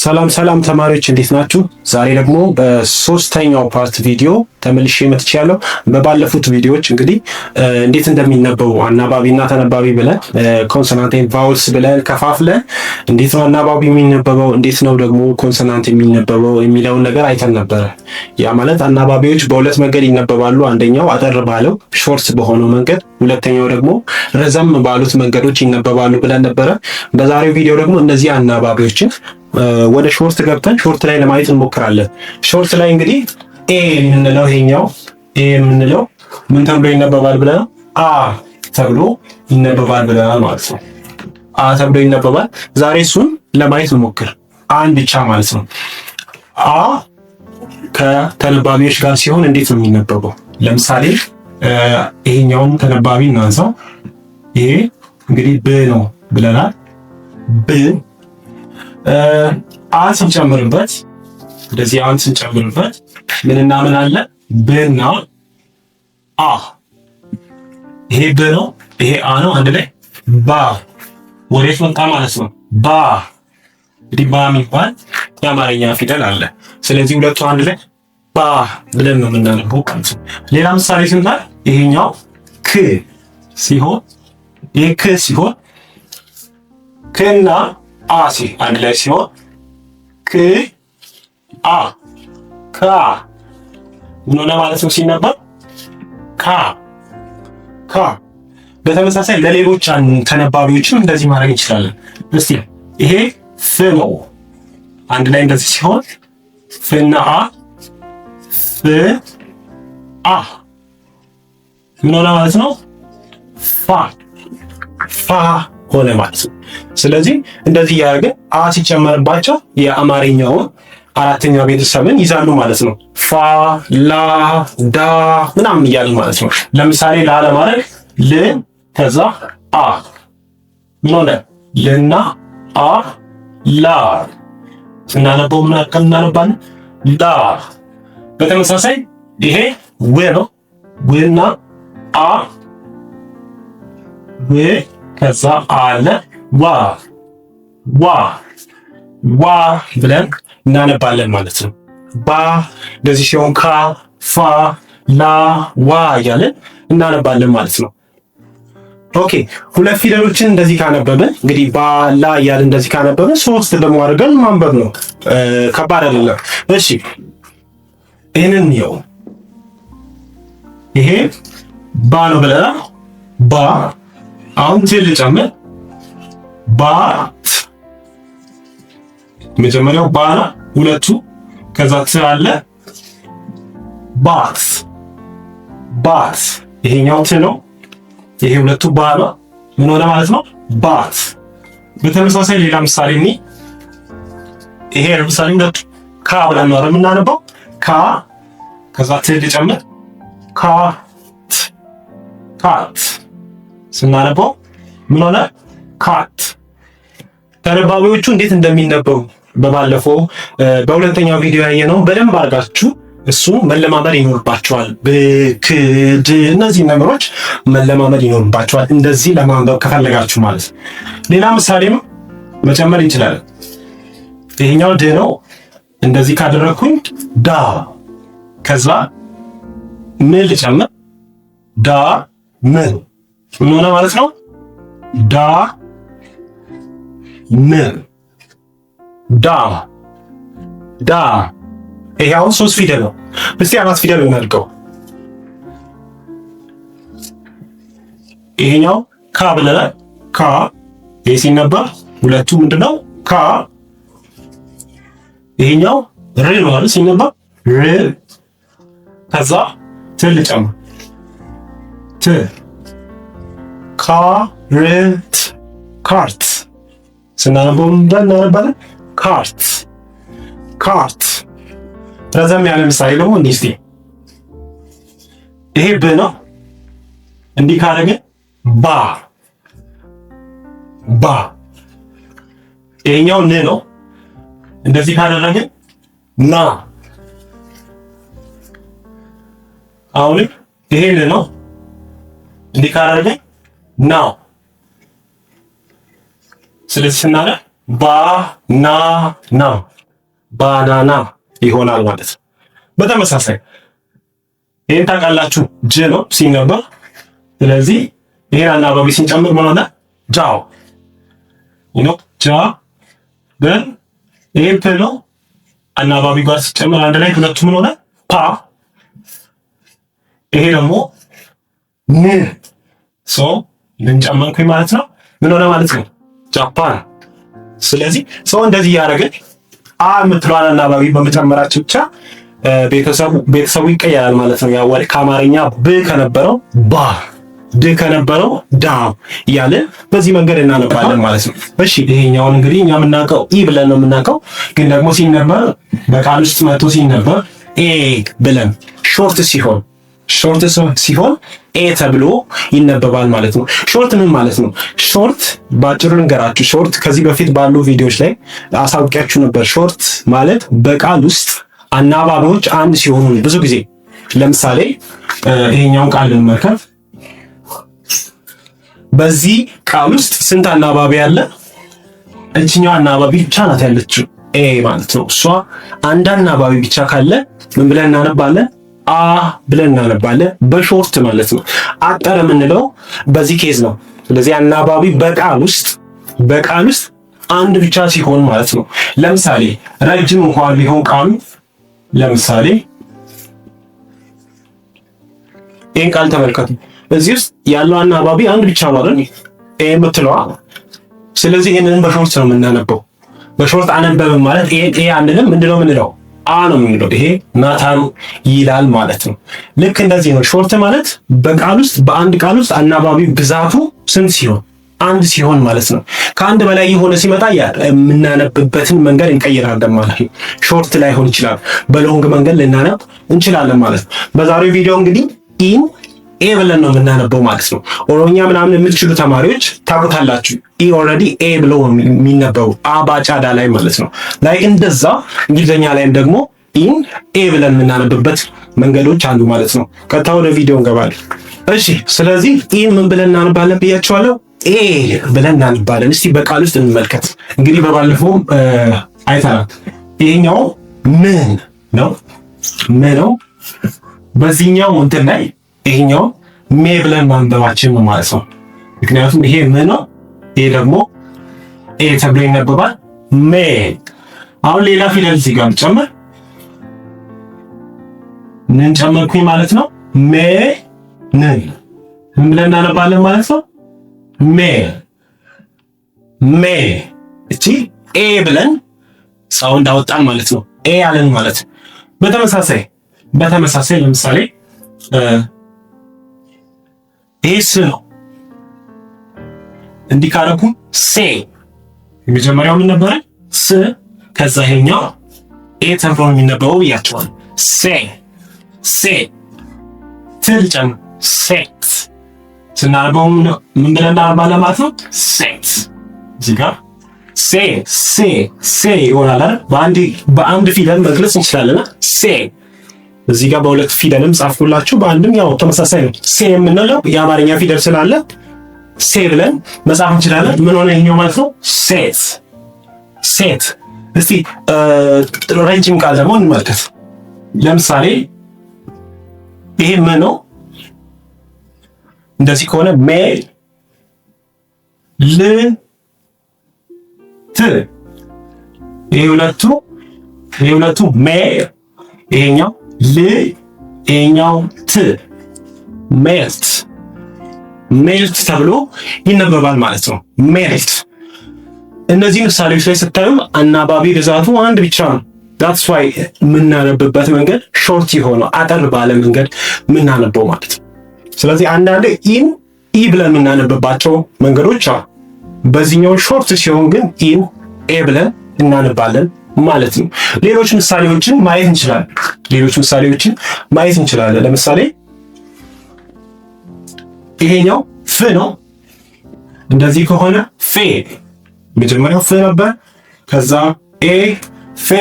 ሰላም ሰላም ተማሪዎች፣ እንዴት ናችሁ? ዛሬ ደግሞ በሶስተኛው part ቪዲዮ ተመልሼ መጥቻለሁ። በባለፉት ቪዲዮዎች እንግዲህ እንዴት እንደሚነበቡ አናባቢና ተነባቢ ብለን፣ consonant and vowels ብለን ከፋፍለን እንዴት ነው አናባቢ የሚነበበው፣ እንዴት ነው ደግሞ consonant የሚነበበው የሚለውን ነገር አይተን ነበረ። ያ ማለት አናባቢዎች በሁለት መንገድ ይነበባሉ። አንደኛው አጠር ባለው short በሆነው መንገድ፣ ሁለተኛው ደግሞ ረዘም ባሉት መንገዶች ይነበባሉ ብለን ነበረ። በዛሬው ቪዲዮ ደግሞ እነዚህ አናባቢዎችን ወደ short ገብተን short ላይ ለማየት እንሞክራለን። Short ላይ እንግዲህ A የምንለው፣ ይሄኛው A የምንለው ምን ተብሎ ይነበባል ብለናል? አ ተብሎ ይነበባል ብለናል ማለት ነው። አ ተብሎ ይነበባል። ዛሬ እሱን ለማየት እንሞክር። አን ብቻ ማለት ነው። አ ከተነባቢዎች ጋር ሲሆን እንዴት ነው የሚነበበው? ለምሳሌ ይሄኛውን ተነባቢ እናንሳው። ይሄ እንግዲህ ብ ነው ብለናል። ብ አ ስንጨምርበት፣ እንደዚህ አን ስንጨምርበት ምንና ምን አለ? ብና አ። ይሄ ብ ነው፣ ይሄ አ ነው። አንድ ላይ ባ። ወዴት መጣ ማለት ነው? ባ። እንግዲህ ባ የሚባል የአማርኛ ፊደል አለ። ስለዚህ ሁለቱ አንድ ላይ ባ ብለን ነው የምናነበው ማለት ነው። ሌላ ምሳሌ ስናይ ይሄኛው ክ ሲሆን፣ ይሄ ክ ሲሆን፣ ክና አ ሲ አንድ ላይ ሲሆን ክ አ፣ ካ ምን ሆነ ማለት ነው ሲነበብ? ካ፣ ካ። በተመሳሳይ ለሌሎች ተነባቢዎችም እንደዚህ ማድረግ እንችላለን። እስቲ ይሄ ፍ ነው። አንድ ላይ እንደዚህ ሲሆን ፍና አ፣ ፍ አ ምን ሆነ ማለት ነው? ፋ፣ ፋ ሆነ ማለት ነው። ስለዚህ እንደዚህ እያደረግን አ ሲጨመርባቸው የአማርኛውን አራተኛ ቤተሰብን ይዛሉ ማለት ነው። ፋ፣ ላ፣ ዳ ምናምን እያልን ማለት ነው። ለምሳሌ ላ ለማድረግ ል ከዛ አ ምን ሆነ? ልና አ ላ። ስናነበው ምን ያክል እናነባለን? ላ። በተመሳሳይ ይሄ ው ነው። ውና አ፣ ው ከዛ አ አለ፣ ዋ፣ ዋ፣ ዋ ብለን እናነባለን ማለት ነው። ባ እንደዚህ ሲሆን ካ፣ ፋ፣ ላ፣ ዋ እያለን እናነባለን ማለት ነው። Okay፣ ሁለት ፊደሎችን እንደዚህ ካነበብን፣ እንግዲህ ባ፣ ላ እያለን እንደዚህ ካነበብን ሶስት ደግሞ አድርገን ማንበብ ነው። ከባድ አይደለም። እሺ፣ ይህንን ይኸው፣ ይሄ ባ ነው ብለናል። ባ፣ አሁን ት ልጨምር፣ ባት። መጀመሪያው ባ ነው ሁለቱ፣ ከዛ ት አለ፣ bat፣ bat። ይሄኛው ት ነው፣ ይሄ ሁለቱ ባ ነው። ምን ሆነ ማለት ነው? Bat። በተመሳሳይ ሌላ ምሳሌ እኒ ይሄ ለምሳሌ ሁለቱ ካ ብለን ነው የምናነበው። ካ ከዛ ት ልጨምር፣ cat፣ cat። ስናነበው ምን ሆነ? Cat። ተነባቢዎቹ እንዴት እንደሚነበቡ በባለፈው በሁለተኛው ቪዲዮ ያየነው በደንብ አድርጋችሁ እሱ መለማመድ ይኖርባችኋል። ብክድ እነዚህ ነገሮች መለማመድ ይኖርባችኋል፣ እንደዚህ ለማንበብ ከፈለጋችሁ ማለት ነው። ሌላ ምሳሌም መጨመር እንችላለን። ይሄኛው ድ ነው። እንደዚህ ካደረግኩኝ ዳ፣ ከዛ ም ልጨምር፣ ዳ ም ምን ሆነ ማለት ነው? ዳ ም፣ ዳ፣ ዳ። ይሄ አሁን ሶስት ፊደል ነው። እስቲ አራት ፊደል እናድርገው። ይሄኛው ካ ብለናል። ካ፣ ይሄ ሲነበብ ሁለቱ ምንድነው? ካ። ይሄኛው ር ነው አይደል? ሲነበብ ር። ከዛ ት ልጨምር፣ ት፣ cart፣ cart። ስናነበው እናነባለን። Cart፣ cart። ረዘም ያለ ምሳሌ ደግሞ እንዲህ እስቲ፣ ይሄ ብ ነው። እንዲህ ካደረገ ባ፣ ባ። ይሄኛው ን ነው። እንደዚህ ካደረግን ና። አሁንም ይሄ ን ነው። እንዲህ ካደረግን ና። ስለዚህ ስናነብ ባ፣ ና፣ ና። Banana ይሆናል ማለት ነው። በተመሳሳይ ይሄን ታውቃላችሁ ጅ ነው ሲነበብ። ስለዚህ ይሄን አናባቢ ስንጨምር ምን ሆነ? ጃው ጃ በ ይሄን ፕ ነው አናባቢ ጋር ሲጨምር አንድ ላይ ሁለቱ ምን ሆነ? ፓ። ይሄ ደግሞ ን so ምን ጨመርኩኝ ማለት ነው። ምን ሆነ ማለት ነው? ጃፓን። ስለዚህ so እንደዚህ እያደረግን አ የምትለዋን አናባቢ በመጨመራችን ብቻ ቤተሰቡ ይቀየራል ማለት ነው። ያው ከአማርኛ ብ ከነበረው ባ፣ ድ ከነበረው ዳ እያለ በዚህ መንገድ እናነባለን ማለት ነው። እሺ፣ ይሄኛውን እንግዲህ እኛ የምናውቀው ኢ ብለን ነው የምናውቀው፣ ግን ደግሞ ሲነበብ በቃል ውስጥ መጥቶ ሲነበብ ኤ ብለን short ሲሆን ኤ ተብሎ ይነበባል ማለት ነው። Short ምን ማለት ነው? Short ባጭሩ ልንገራችሁ። Short ከዚህ በፊት ባሉ ቪዲዮዎች ላይ አሳውቂያችሁ ነበር። Short ማለት በቃል ውስጥ አናባቢዎች አንድ ሲሆኑ ብዙ ጊዜ። ለምሳሌ ይሄኛውን ቃል እንመልከት። በዚህ ቃል ውስጥ ስንት አናባቢ አለ? እችኛው አናባቢ ብቻ ናት ያለችው፣ ኤ ማለት ነው። እሷ አንድ አናባቢ ብቻ ካለ ምን ብለን እናነባለን? አ ብለን እናነባለን። በ short ማለት ነው። አጠር የምንለው በዚህ case ነው። ስለዚህ አናባቢ በቃል ውስጥ አንድ ብቻ ሲሆን ማለት ነው። ለምሳሌ ረጅም እንኳን ቢሆን ቃሉ፣ ለምሳሌ ይህን ቃል ተመልከቱ። እዚህ ውስጥ ያለው አናባቢ አንድ ብቻ ነው አይደል? ኤ የምትለዋ። ስለዚህ ይህንን በ short ነው የምናነበው። በ short አነበብን ማለት ኤ ኤ አንልም። ምንድነው የምንለው? አ ነው የምንለው። ይሄ ናታን ይላል ማለት ነው። ልክ እንደዚህ ነው። Short ማለት በቃል ውስጥ በአንድ ቃል ውስጥ አናባቢ ብዛቱ ስንት ሲሆን? አንድ ሲሆን ማለት ነው። ከአንድ በላይ የሆነ ሲመጣ የምናነብበትን መንገድ እንቀይራለን ማለት ነው። Short ላይሆን ይችላል፣ በ long መንገድ ልናነብ እንችላለን ማለት ነው። በዛሬው ቪዲዮ እንግዲህ ኢን ኤ ብለን ነው የምናነበው ማለት ነው። ኦሮምኛ ምናምን የምትችሉ ተማሪዎች ታውቁታላችሁ። ኢ already ኤ ብለው የሚነበቡ አባጫዳ ላይ ማለት ነው። ላይ እንደዛ እንግሊዝኛ ላይም ደግሞ ኢን ኤ ብለን የምናነብበት መንገዶች አሉ ማለት ነው። ቀጥታ ወደ ቪዲዮ እንገባለን። እሺ፣ ስለዚህ ኢን ምን ብለን እናነባለን ብያችኋለሁ። ኤ ብለን እናነባለን። እስቲ በቃል ውስጥ እንመልከት። እንግዲህ በባለፈው አይተናል። ይሄኛው ምን ነው? ም ነው። በዚህኛው እንትን ላይ ይሄኛው ሜ ብለን ማንበባችን ነው ማለት ነው። ምክንያቱም ይሄ ም ነው፣ ይሄ ደግሞ ኤ ተብሎ ይነበባል። ሜ። አሁን ሌላ ፊደል እዚህ ጋር ጨምር፣ ንን ጨመርኩኝ ማለት ነው። ሜ ንን ምን ብለን እናነባለን ማለት ነው? ሜ ሜ። እቺ ኤ ብለን sound አወጣን ማለት ነው። ኤ አለን ማለት ነው። በተመሳሳይ ለምሳሌ ይሄ ስ ነው። እንዲህ ካረኩ ሴ፣ የመጀመሪያው ምን ነበረ? ስ፣ ከዛ ይሄኛው ኤ ተብሎ የሚነበበው ብያቸዋል። ሴ ሴ ት ልጨምር፣ ሴት። ስናነበው ምን ብለን እናነባለን ማለት ነው? ሴት። እዚህ ጋር ሴ ሴ ሴ ይሆናል አይደል? በአንድ ፊደል መግለጽ እንችላለን። ሴ እዚህ ጋር በሁለት ፊደልም ጻፍኩላችሁ፣ በአንድም ያው ተመሳሳይ ነው። ሴ የምንለው የአማርኛ ፊደል ስላለ ሴ ብለን መጻፍ እንችላለን። ምን ሆነ ይሄኛው ማለት ነው? ሴት ሴት። እስቲ ረጅም ቃል ደግሞ እንመልከት። ለምሳሌ ይሄ ም ነው። እንደዚህ ከሆነ ሜ ል ት፣ ይሄ ሁለቱ ሜ፣ ይሄኛው ል፣ ይሄኛው ት፣ melt melt ተብሎ ይነበባል ማለት ነው። Melt። እነዚህ ምሳሌዎች ላይ ስታዩ አናባቢ ብዛቱ አንድ ብቻ ነው። That's why የምናነብበት መንገድ short የሆነው፣ አጠር ባለ መንገድ የምናነበው ማለት ነው። ስለዚህ አንዳንዴ ኢን ኢ ብለን የምናነብባቸው መንገዶች አሉ። በዚህኛው short ሲሆን ግን ኢን ኤ ብለን እናነባለን ማለት ነው። ሌሎች ምሳሌዎችን ማየት እንችላለን። ሌሎች ምሳሌዎችን ማየት እንችላለን። ለምሳሌ ይሄኛው ፍ ነው። እንደዚህ ከሆነ ፌ፣ መጀመሪያው ፍ ነበር። ከዛ ኤ፣ ፌ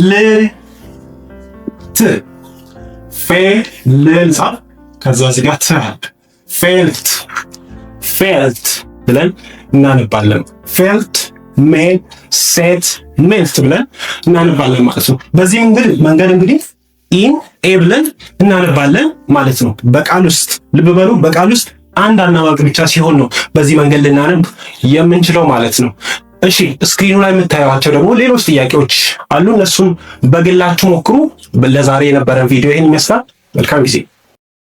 ል ት፣ ፌ ል ጻፍ። ከዛ እዚህ ጋር ት፣ felt felt ብለን እናነባለን። Felt። Made, set, met ብለን እናነባለን ማለት ነው። በዚህ መንገድ እንግዲህ E ን ኤ ብለን እናነባለን ማለት ነው። በቃል ውስጥ ልብ በሉ፣ በቃል ውስጥ አንድ አናባቢ ብቻ ሲሆን ነው በዚህ መንገድ ልናነብ የምንችለው ማለት ነው። እሺ፣ screen ኑ ላይ የምታዩቸው ደግሞ ሌሎች ጥያቄዎች አሉ። እነሱን በግላችሁ ሞክሩ። ለዛሬ የነበረን ቪዲዮ ይህን ይመስላል። መልካም ጊዜ።